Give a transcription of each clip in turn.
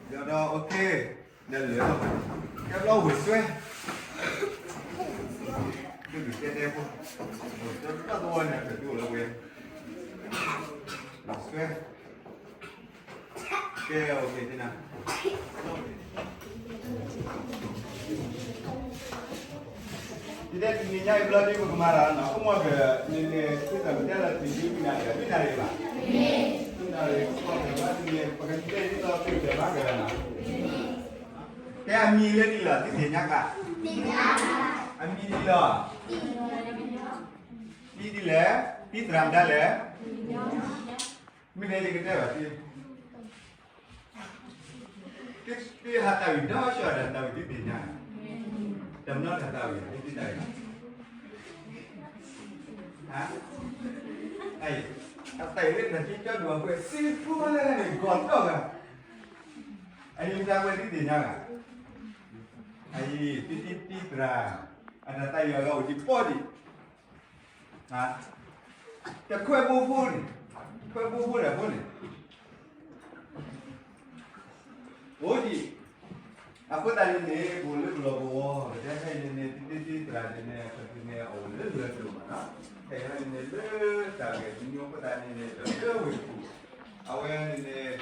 ဒီး ဒီး okay, ဒီးလၢာ်လီၤ, ကဲဘျီဝ့ၢ်စွဲ, ဒုးကတဲတဲဖိ, ဝ့ၢ်စွဲတၢ်သဝီန့ၣ် အကဒိၣ်လၢဝဲ, ဝ့ၢ်စွဲ, ကဲ okay သ့နၤ ဒ်တနံၤညါအံၤဘျီဒ်ပကမၤတၢ်နီၤ အိၣ်မီၢ်က န့ၣ်န့ၣ် သုသးပတဲလီၤတံၢ်ဒ်မုၢ်နၤဒံး မုၢ်နၤဒံးဘၣ်, မုၢ်နၤဒံး ပကတဲဒ်သိး သုတဲဘၣ်ကနီၤ, တဲအမံၤလၢဒ်လီၤ သုသ့ၣ်ညါကါ, အမံၤဒ်လီၤ, ဒ်ဒ်လဲၣ်, ဒ်သရၣ်မတၤလဲၣ်, မုၢ်နၤဒံးကတဲဘၣ်သု သုဟးသးဝံၣ်ဒီးဆှၢဒီးသးဝံၣ်သုသ့ၣ်ညါ, တမနီတၢ်သးဝံၣ် သုသးဝံၣ်, အသးဝံၣ်လၢတၢ်က့ၤကၠီဒိၣ်အဃိ စံးဖိလၢန့ၣ် ကီၢ်ဒီဂၤ, အအံၤမတၤဝဲသုသ့ၣ်ညါဂၤ, အအံၤ သုတံၢ်သရၣ်, အတၢ်သးဝံၣ်အဂၤအိၣ်ဒံးပီဒံး တခွဲဘိဖိန့ၣ်, ခွဲဘိဖိဒီးဖိန့ၣ်, အိၣ်ဒံး, အဃိသတးန့ၣ်န့ၣ် ပအိၣ်လၢပလီၢ်ကဝီၤ ပတဲဖဲအံၤန့ၣ်န့ၣ် သုတံၢ်သရၣ်န့ၣ်န့ၣ် ပတုၤန့ၣ် အအိၣ်လၢလၢၢ်တအိၣ်ဘၣ်နီၤ, ဖဲအံၤန့ၣ်န့ၣ် လၢတၢ်ဂဲၤတမံၤအဃိသတးန့ၣ်န့ၣ် ဒီးလၢဝ့ၢ်ပူၤ, အဝဲန့ၣ်န့ၣ်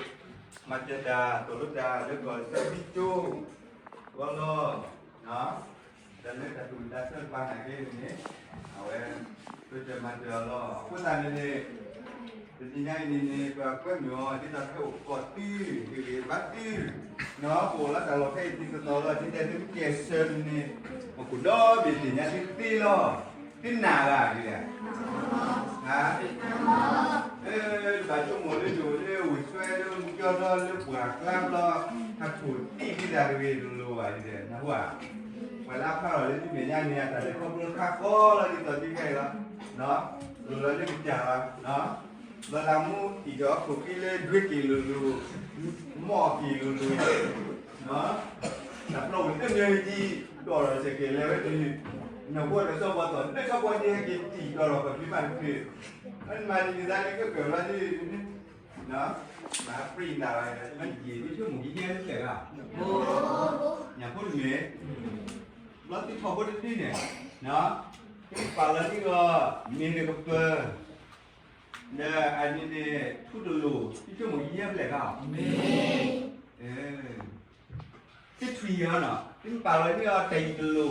မၤစၢၤတၢ် သိၣ်လိတၢ်လၢကီၢ်စဲးဘံကၠိ ဂီၢ်လီၤ ဒီးလၢတၢ်သူၣ်တၢ်သၢတပၤနာ်က့န့ၣ်န့ၣ် အဝဲ ပစၢၤမၤစၢၤအီၤလီၤ. အဃိသတးန့ၣ်န့ၣ် တနံၤညါအံၤန့ၣ်န့ၣ် ပှၤကွဲမုာ်အီၤ ဒ်သိးခဲအိၣ်ကီးတုၤ ဂ့ၤဂ့ၤဘၣ်တုၤ နီၢ် ပအိၣ်လၢတၢ်လီၢ်ဖဲအံၤဒ်သိးသိးလီၤ ဒ်တဲသုကဲးစၢၤန့ၣ်န့ၣ် ပခိၣ်ဒီဘ့ၣ်သ့ၣ်ညါသုသ့လီၤ. သုနာ်ဂ့ၤဒ်လဲၣ် ဟါ တဘၣ်ဆိကမိၣ်လၢယအိၣ်လၢဝ့ၢ်စွဲလၢမူကၠီဒီလၢပှၢ်ကျါဘျီ ဟးခိၣ်တံၢ်ဒ်သးတဂ့ၤတလိၤဘၣ်ဒ်လဲၣ် နၢ်ဟူဧါ. ပှၤလၢအဖးထီၣ်လၢသုမဲာ်ညါန့ၣ် အတၢ်လဲၤခီဖျိခါဃီလီၤဒ်သိးသုခဲအံၤလီၤ. လိၣ်လီၤလၢကစၢ်လီၤ. လီၤလၢမူတံၢ်ဒီးခိၣ်က့လၢဒွဲက့ၤလိၤလိၤ မီၢ်က့ၤလိၤလိၤ တၢ်ပျီဝံၤတမံၤတံၢ် ဒီးလီၤစဲးကဲၤလဲၤဝဲတနံၤ နၢ်ဟူဒီးစီၤပီၤသီၣ် လၢစီၤပီၤန့ၣ်ဟဲက့ၤတံၢ်ဒီးလီၤပှၤဖံးမးတဖု မ့ၢ်မၤန့ၣ်န့ၣ်သးန့ၣ်ကကၢၢ်လီၤဒ် မၤပြံနၤလီၤ မ့ၢ်ယံာ်ဒ်ဆိကမိၣ်ကယဲၢ်တဖျၢၣ်ဂၤ ညၣ်ဖိတမ့ၢ် ဘျီသံထီၣ်ဖိတဒုန့ၣ် သုပာ်လီၤန့ၢ်အီၤ မ့ၢ်တကပၢၤ ဒီးအန့ၣ်န့ၣ် ထူတလိၤ သုဆိကမိၣ်ကယဲၢ်ဖျၢၣ်ဂၤ သုထွံၣ်အီၤနီၤ သုပာ်လီၤန့ၢ်အီၤတၢ်အံၤတလိၤ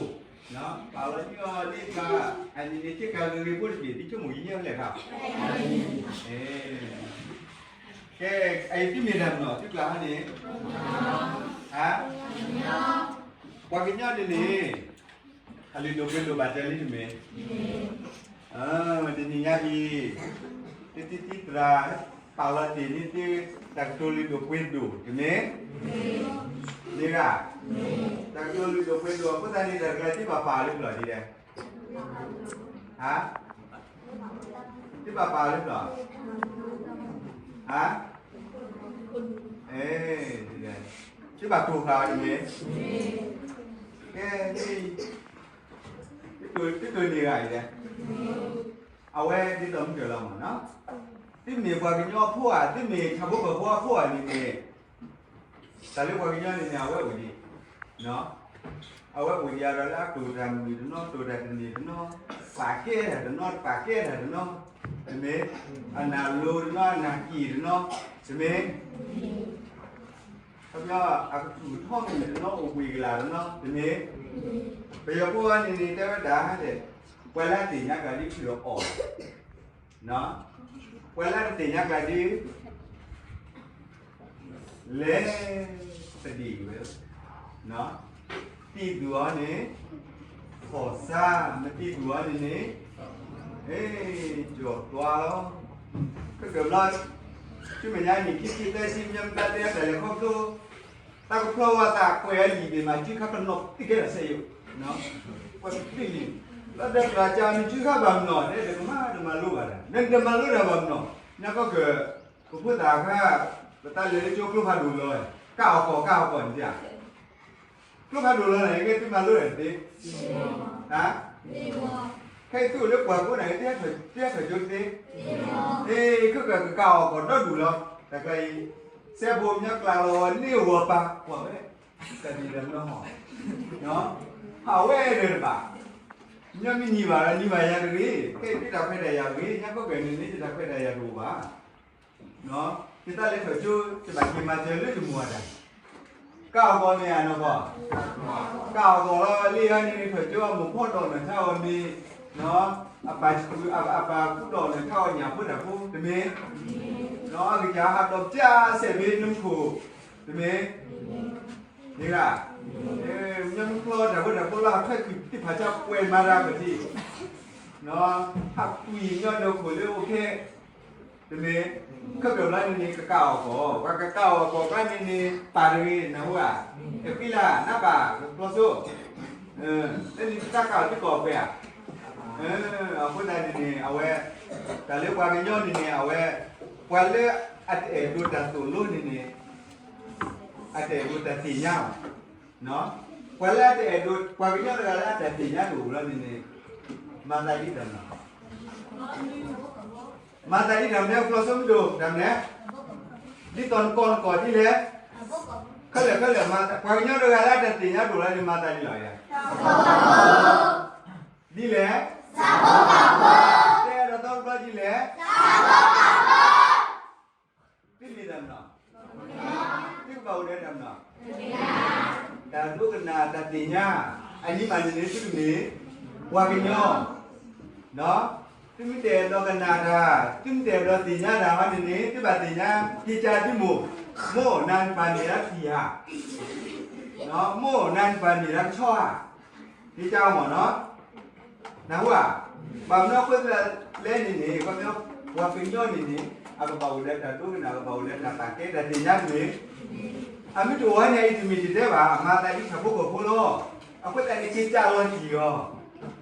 ပာ်လီၤန့ၢ်အီၤဒ်တၢ် အန့ၣ်န့ၣ် က့ကၤဂ့ၤဂ့ၤဖိတဘ့ၣ် သုဆိကမိၣ်ကယဲၢ်ဖျၢၣ်ဂၤ ကဲ အအံၤသုမ့ၢ်တၢ်မနီၤ သုကျါဟီန့ၣ် ဟါ ပှၤကညီန့ၣ်န့ၣ် အလုၢ်ဒိၣ်ပှ့ၤဒိၣ်ဘၣ်တဲလံတမ့ၢ် တနံၤညါအံၤ သုတံၢ်သရၣ် ပာ်လီၤတ့ၢ်န့ၢ်သု တၢ်ကတိၤလုၢ်ဒိၣ်ပှ့ၤဒိၣ်တမ့ၢ် မ့ၢ်ဂ့ၤ တၢ်ကတိၤလုၢ်ဒိၣ်ပှ့ၤဒိၣ် အဃိသတးန့ၣ် တၢ်တဂၤသုဘၣ်ပာ်လၢပျီၢ်ဒ်လဲၣ် ဟါ သုဘၣ်ပာ်လၢပျီၢ် ဟါ အဲ သုဘၣ်တိၢ်ဃာ်အီၤတမ့ၢ် ကဲ သုတိၢ်န့ၢ်ဂၤအံၤလဲၣ် အဝဲဒ်သိးမုၢ်ကၢၢ်လီၤမးနီၤ သုမ့ၢ်ပှၤကညီဖိဧါ သုမ့ၢ်ထးဘိကီၢ်ဖိအဖိဧါန့ၣ်န့ၣ် တၢ်လၢပှၤကညီန့ၣ်န့ၣ် အဝဲအိၣ်ဒံး အဝဲအိၣ်ဒံးဒီးလၢအတိၢ်တၢ်မုၢ်တနီၤ တိၢ်တၢ်တန့ၢ်တနီၤ ပာ်ကဲတၢ်တနီၤ တပာ်ကဲတၢ်တနီၤ တမ့ၢ် အနၢ်လိၤတနီၤ အနၢ်က့ၣ်တနီၤ တမ့ၢ် ခီပညီ အကထူၣ်ကထီမ့ၢ်တနီၤ အိၣ်ဘှံးကလာ်တနီၤ တမ့ၢ် ပယီၤဖိန့ၣ်န့ၣ် တဲဝဲဒၣ် ပှၤလၢအသ့ၣ်ညါကဒီး ထုးဒီးအီၣ် ပှၤလၢတသ့ၣ်ညါကဒီး လဲၤသဒံးဝဲ တံၢ်သူၣ်အီၤန့ၣ် ခီၣ်ဆါ မတံၢ်သူၣ်အီၤန့ၣ်န့ၣ် ကၠီၣ်တွၤလီၤ ကကၢၢ်ဘျီ ဆူမဲာ်ညါနံၣ်ခံဆံသၢဆံ မ့ၢ်မတၤတဲတၢ်လဲၤခီဖျိ တၢ်ကဖျီဝဲသးကွဲးအလံာ်ဘ့ၣ်မး စုခါကနီၤသံၣ်ကဲတၢ်စဲယိာ် ကွဲးသံၣ်လံ လၢတၢ်ကျါကၢ်နစုခါဘၣ်မနီၤ နတမၤတမၤလိဘၣ်ဒၣ် နတမၤလိတၢ်ဘၣ်မနီၤ နကီၢ်ကၢၢ် ပဖိသၣ်အခါ ပတၢ်လဲၤလၢကၠိကျိဖးဒိၣ်လီၤ ကၢ်အီၣ်ကီၢ် ကၢ်အီၣ်ကီၢ်န့ၣ် ကျိဖးဒိၣ်လီၤန့ၣ် ကဲသုမၤလိတၢ်တသ့ ဟါ ခဲအံၤသုအိၣ်လၢပှၢ်ကိးန့ၣ် သုဟဲထီၣ်ကၠိတသ့ အ့ ခဲကၢၢ်ကကၢ်အီၣ်ကီၢ်ဒီဒူၣ်လီၤ တၢ်ကျါအံၤ စဲးဖိမညီကျါလီၤန့ၢ်ဂီၤပၢ်ကွၢ်ဝဲ, တၢ်ဒ်တၢ်မနီၤ, ဟးဝဲဒီးတဘၣ်, မညီမ့ၢ်နံၤဘၣ်ဒီးနံၤဘၣ်ယၤတဂ့ၤ, ခဲအံၤတၢ်ခွဲးတၢ်ယာ်ဂ့ၤ, ညါခီကဲန့ၣ်န့ၣ် တၢ်ခွဲးတၢ်ယာ်တအိၣ်ဘၣ်, ယသးလဲၤထီၣ်ကၠိ တဘၣ်က့ၤမၤစၢၤလၢယမိၢ်အတၢ် ကးအီၣ်ကီၢ်မ့ၢ်ဧါနီၢ်ကီၢ်, ကးအီၣ်ကီၢ်လီၤလံအီၤန့ၣ် ထီၣ်ကၠိအမိၢ်ဖီဒီးနီၢ်ဆါအီၤမ့ၢ်, အပၢ်, အပၢ်ဃူဒီးနီၢ်ဆါအီၤညၣ်ဖိတၢ်ဖိတမ့ၢ်, အကစၢ်ဟးဒီးပျၢ်စဲးဘ့နခိၣ်တမ့ၢ်, မ့ၢ်ဂ့ၤ, မညီမုၢ်ကျီတၢ်ဖိတၢ်ဖိလၢအထွဲကွံာ်သ့ၣ်ဖးဆါပှဲၤမၤတၢ်ပတံၢ် ဟးကွံာ်ညီဒီးခိၣ်လၢအိၣ်ခဲ, တမ့ၢ်, ခီဖျိလၢန့ၣ်န့ၣ် ကကးအီၣ်ကီၢ်, ပှၤကကးအီၣ်ကီၢ်ကျါန့ၣ်န့ၣ် ပၢ်တဂ့ၤ နၢ်ဟူဧါ, အဃံလၤ နၢ်ပၢ် ကျီစိ, လၢန့ၣ်တၢ်ကးအီၣ်သံကီၢ်ပှဲၤဧါ, အဃိသတးန့ၣ်န့ၣ် အဝဲ, တၢ်လၢပှၤကညီန့ၣ်န့ၣ် အဝဲ, ပှၤလၢအတအဲၣ်ဒိးတၢ်သိၣ်လိန့ၣ်န့ၣ် အတအဲၣ်ဒိးတၢ်သ့ၣ်ညါဘၣ်, ပှၤလၢအတအဲၣ်ဒိး ပှၤကညီတဂၤလၢအတၢ်သ့ၣ်ညါတအိၣ်လီၤန့ၣ်န့ၣ်, မၤသးဒ်တၢ်မနီၤ, မၤသးဒ်တၢ်မနုၤ ကျီစိမ့ၢ်ဒိၣ်တၢ်မနုၤ, ဒ်သိးနကီၢ်နကီၢ်ဒ်လဲၣ်, ခဲလၢာ်ခဲလၢာ် ပှၤကညီတဂၤလၢအတၢ်သ့ၣ်ညါတအိၣ်လီၤန့ၣ် မၤသးဒ်လဲၣ်, ဒ်လဲၣ်, တဲဒီးသီတဘျီဒ်လဲၣ် သုမ့ၢ်တၢ်မနီၤ, သုကဘၣ်အိၣ်ဒီးတၢ်မနီၤ, တၢ်ဒိကနၣ်တၢ်သ့ၣ်ညါ, အန့ၣ်မးန့ၣ်န့ၣ် သုတမ့ၢ်ပှၤကညီ, သုမ့ၢ်တအဲၣ်ဒိးကနၣ်တၢ်, သုမ့ၢ်တအဲၣ်ဒိးသ့ၣ်ညါတၢ်ဘၣ်န့ၣ်န့ၣ် သုဘၣ်သ့ၣ်ညါ က့ၤကၢ်သုမိၢ်, မိၢ်နၤနပၢ်မ့ၢ်ဒၣ်ထံၣ်ဧါ, မိၢ်နၤနပၢ်မ့ၢ်ဒၣ်ကဆီဧါ, က့ၤကၢ်အီၤမနီၤ နၢ်ဟူဧါ, ဘၣ်မနုၤအဃိလဲၣ်န့ၣ်န့ၣ် ခီပညီ ပှၤကညီန့ၣ်န့ၣ် အကဘၣ်အိၣ်ဒီးတၢ်ဒိကနၣ် ကဘၣ်အိၣ်ဒီးတၢ်ပာ်ကဲတၢ်သ့ၣ်ညါတမ့ၢ်, အမ့ၢ်တအိၣ်ဝဲန့ၣ် အံၤတမ့ၢ်တတဲဘၣ် အမၤသးဒ်တၢ်ဖိကီၢ်ဖိလီၤ, အဃိသတးန့ၣ် က့ၤကၢ်လီၤတံၢ်အီၤ,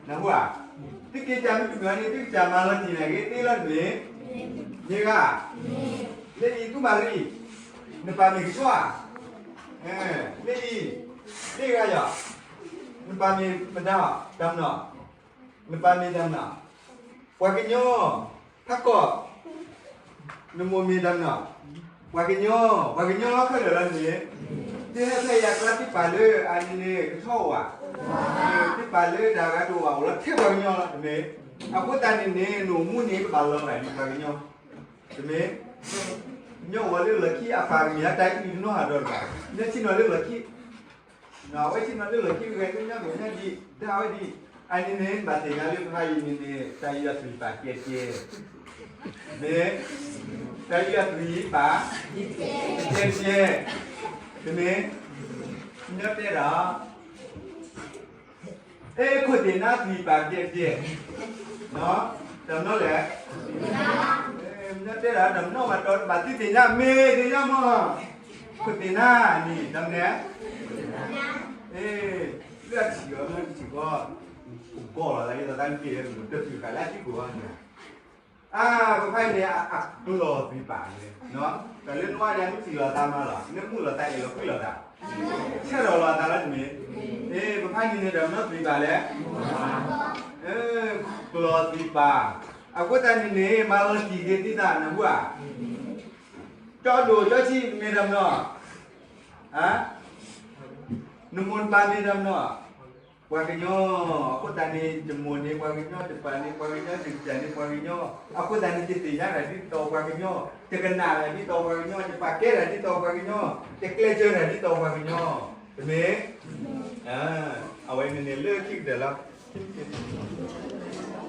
နၢ်ဟူဧါ, သုက့ၤကၢ်မ့ၢ်တမ့ၢ်န့ၣ် သုကစၢ်မၤလီၤတံၢ်န့ၣ်ဂ့ၤသ့လီၤတမ့ၢ်, မ့ၢ်ဂ့ၤ, လၢအံၤသုမၤရံ, နပၢ်မ့ၢ်ကဆီဧါ, လၢအံၤ, မ့ၢ်ဂ့ၤယီၤ, နပၢ်မ့ၢ်မတၤ တၢ်မနီၤ နပၢ်မ့ၢ်တၢ်မနီၤ, ပှၤကညီ, ဖးကီၢ်, နမိၢ်မ့ၢ်တၢ်မနီၤ, ပှၤကညီ, ပှၤကညီလီၤခဲလၢာ်လီၤန့ၣ်, သုဟဲဖဲယၤကျါသုပၢ်လၢအန့ၣ်န့ၣ် ကဆီအိၣ်ဧါ, သုပၢ်လၢတၢ်ဂၤတအိၣ်ဘၣ် အိၣ်လီၤထဲပှၤကညီလီၤတမ့ၢ်, အဃိသတးန့ၣ်န့ၣ် နအိၣ်မူန့ၣ် ကဘၣ်လီၤဂာ်ဒ်ပှၤကညီ, တမ့ၢ်, ညီအိၣ်ဝဲလၢလီၢ်ခံအပၢ်ကမ့ၢ်အတၢ်အံၤတနီၤဟးဒီးတဘၣ်, မ့ၢ်ထံၣ်နီၤလၢလီၢ်ခံ အဝဲထံၣ်နီၤလၢလီၢ်ခံဂဲၤကညီမ့ၢ်ညါဒံး ဒၣ်ဝဲဒံး, အန့ၣ်န့ၣ် ဘၣ်သ့ၣ်ညါလၢပဟါအံၤန့ၣ်န့ၣ် တၢ်အံၤအသွံၣ်ပာ်ကဲကဲ, မ့ၢ်, တၢ်အံၤအသွံၣ်ပာ်, ကဲကဲ, တမ့ၢ်, ညီတဲဒီး အဲ ခိၣ်သ့ၣ်နါသွံၣ်ပာ်ကဲကဲ, တၢ်မနီၤလဲၣ်, မ့ၢ်တဲဒၣ်တၢ်မနီၤဘၣ် တဘၣ်သုသ့ၣ်ညါ မ့ၢ်သ့ၣ်ညါမး, ခိၣ်သ့ၣ်နါန့ၣ် တၢ်မနုၤလဲၣ်, လၢအထံၣ်အီၤလၢအထံၣ်ဃီ, ကီၢ်လီၤသးဒ်သိးတၢ်မ့ၢ်တၢ်သူၣ်က့ၣ်ဂၤလၢအထံၣ်ကိၣ်ဘၣ်န့ၣ်, အါ ပဖါအံၤန့ၣ် အကျီၢ်သွံၣ်ပာ်န့ၣ်, တၢ်လၢနွါန့ၣ် မ့ၢ်ထံၣ်လိာ်သးမးလီၤ, နမူလိာ်သး အဲၣ်လိာ်ကွံလိာ်သး, ဆဲးထီၣ်လိာ်သးလီၤတမ့ၢ်, အ့ ပဖါန့ၣ်န့ၣ် တၢ်မနီၤသွံၣ်ပာ်လဲၣ်, ကျီၢ်သွံၣ်ပာ်, အဃိသတးန့ၣ်န့ၣ် မၤလီၤတံၢ်က့ၤသုသး နၢ်ဟူဧါ, ကၠီဒိၣ်ကၠီဆံးမ့ၢ်တၢ်မနီၤ, နမိၢ်နပၢ်မ့ၢ်တၢ်မနီၤ, ပှၤကညီ, အဃိသတးန့ၣ် ယမိၢ်န့ၣ်ပှၤကညီ, ယပၢ်န့ၣ်ပှၤကညီ, ယကစၢ်န့ၣ်ပှၤကညီ, အဃိသတးန့ၣ် ယသ့ၣ်ညါတၢ်ဒ်သိးပှၤကညီ, ယကနၣ်တၢ်ဒ်သိးပှၤကညီ, ယပာ်ကဲတၢ်ဒ်သိးပှၤကညီ, ယကျဲးစၢးတၢ်ဒ်သိးပှၤကညီ, တမ့ၢ်, အဝဲန့ၣ်န့ၣ်လၢခံကတၢၢ်လီၤ.